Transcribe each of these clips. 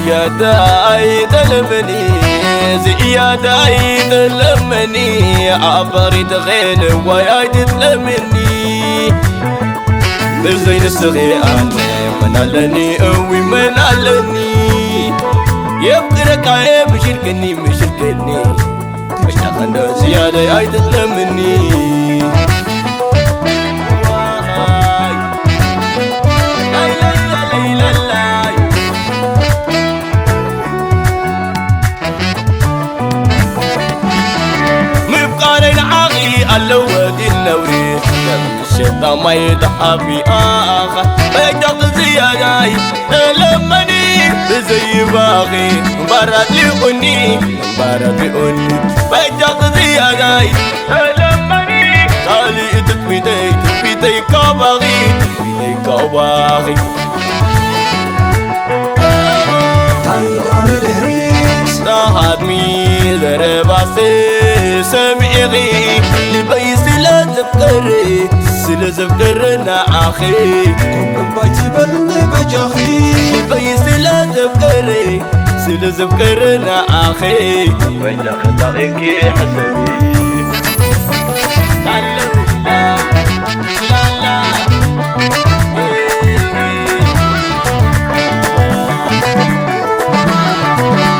ዝያዳ ኣይጠለመኒ፣ ዝያዳ ኣይጠለመኒ፣ ኣብ በሪት ኸይንዋይ ኣይትጥለመኒ። ብዘይ ንስኺ ኣነ መን ኣለኒ፣ እዊ መን ኣለኒ? የፍቅረካ እየ ምሽልክኒ፣ ምሽልክኒ። መሽታ ኸንዶ ዝያዳ ኣይትጥለመኒ። ምፍቃረይ ንዓኺ ኣለዎ ድል ነውሪ፣ ከም ሸጣ ማይ ተሓቢኣኻ። በጃኺ ዝያዳይ ተለመኒ፣ ብዘይባኺ ባራት ሊቑኒ፣ ባራት ሊቑኒ። በጃኺ ዝያዳይ ተለመኒ፣ ካልእ ትጽቢተይ፣ ትጽቢተይ ካባኺ፣ ትጽቢተይ ካባኺ። ታሃድሚ ዘረባኺ ሰሚዕኺ፣ ልበይ ስለ ዘፍቅር፣ ስለ ዘፍቅር ንዓኺ። ኮምኮምባይ ትበል በጃኺ። ልበይ ስለ ዘፍቅር፣ ስለ ዘፍቅር ንዓኺ። በጃኺ ታቒኪ ሕሰቢ።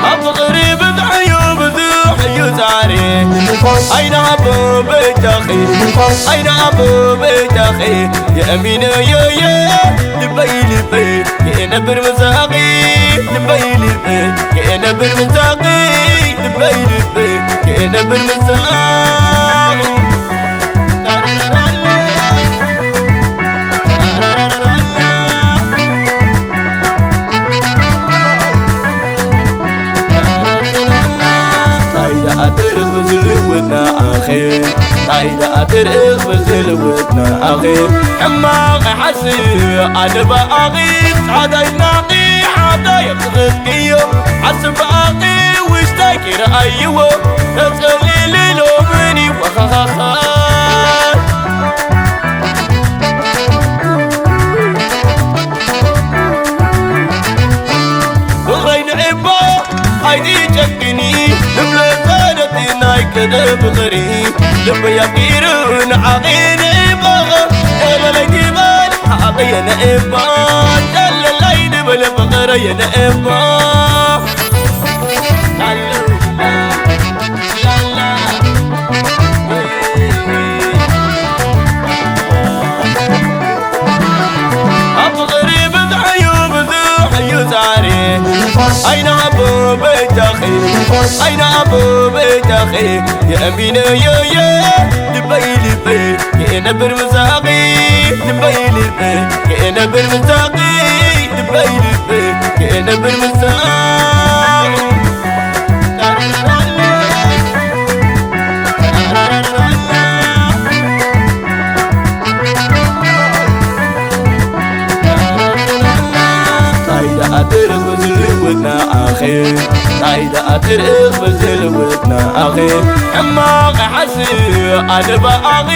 ኣብ ፍቕሪ ብዙሕ እዩ፣ ብዙሕ እዩ ጻዕሪ። ንፋስ። ኣይንኣቦ በጃኺ። ንፋስ። ኣይንኣቦ በጃኺ። የእሚነዮ እየ ልበይ ልበይ ክእነብር ምሳኺ። ልበይ ልበይ ክእነብር ምሳኺ። ልበይ ልበይ ክእነብር ምሳኺ። ታይ ደኣ ትርኽ ብዝልውጥ ንኣኺ፣ ታይ ደኣ ትርኽ ብዝልውጥ ንኣኺ። ሕማቕ ይሓስብ ኣነ ብኣኺ፣ ጻዕዳ ይድናቒ ሓዳይ የብዝኽክዮ። ሓስብ ብኣኺ ውሽጠይ ክይረኣይዎ፣ ተጸሊሉ ሎምኒ ወኻኻኻ። ፍቕረይ ንዒባ ኣይትጨክኒ፣ ልብለ ፈለቲ ናይ ቀደም ፍቕሪ። ልበይ ኣፍቂሩ ንዓኺ ንዒባ፣ ኤለለይ ትበል ሓቐየ ንዒባ፣ ጨለለይ ትበል ፍቕረየ ንዒባ። ኣብ ፍቕሪ ብዙሕ እዩ፣ ብዙሕ እዩ ጻዕሪ። ኣይንኣቦ በጃኺ፣ ኣይንኣቦ በጃኺ። የእሚነዮ እየ ልበይ ልበይ ክእነብር ምሳኺ። ልበይ ልበይ ክእነብር ምሳኺ። ልበይ ልበይ ክእነብር ምሳኺ። ታይ ደኣ ትርኽ ብዝልውጥ ንኣኺ፣ ታይ ደኣ ትርኽ ብዝልውጥ ንኣኺ። ሕማቕ ይሓስብ ኣነ ብኣኺ፣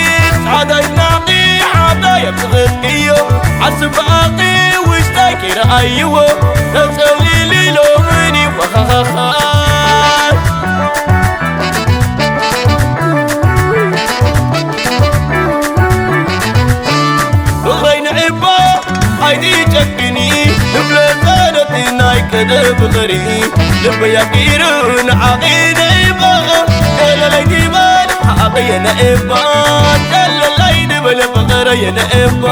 ጻዕዳ ይድናቒ ሓዳይ የብዝኽክዮ። ሓስብ ብኣኺ ውሽጠይ ክይረኣይዎ፣ ተጸሊሉ ሎምኒ ወኻኻኻ። ፍቕረይ ንዒባ ኣይትጨክኒ፣ ንብለ ፈለቲ ናይ ቀደም ፍቕሪ። ልበይ ኣፍቂሩ ንዓኺ ንዒባ፣ ኤለለይ ትበል ሓቐየ ንዒባ፣ ጨለለይ ትበል ፍቕረየ ንዒባ።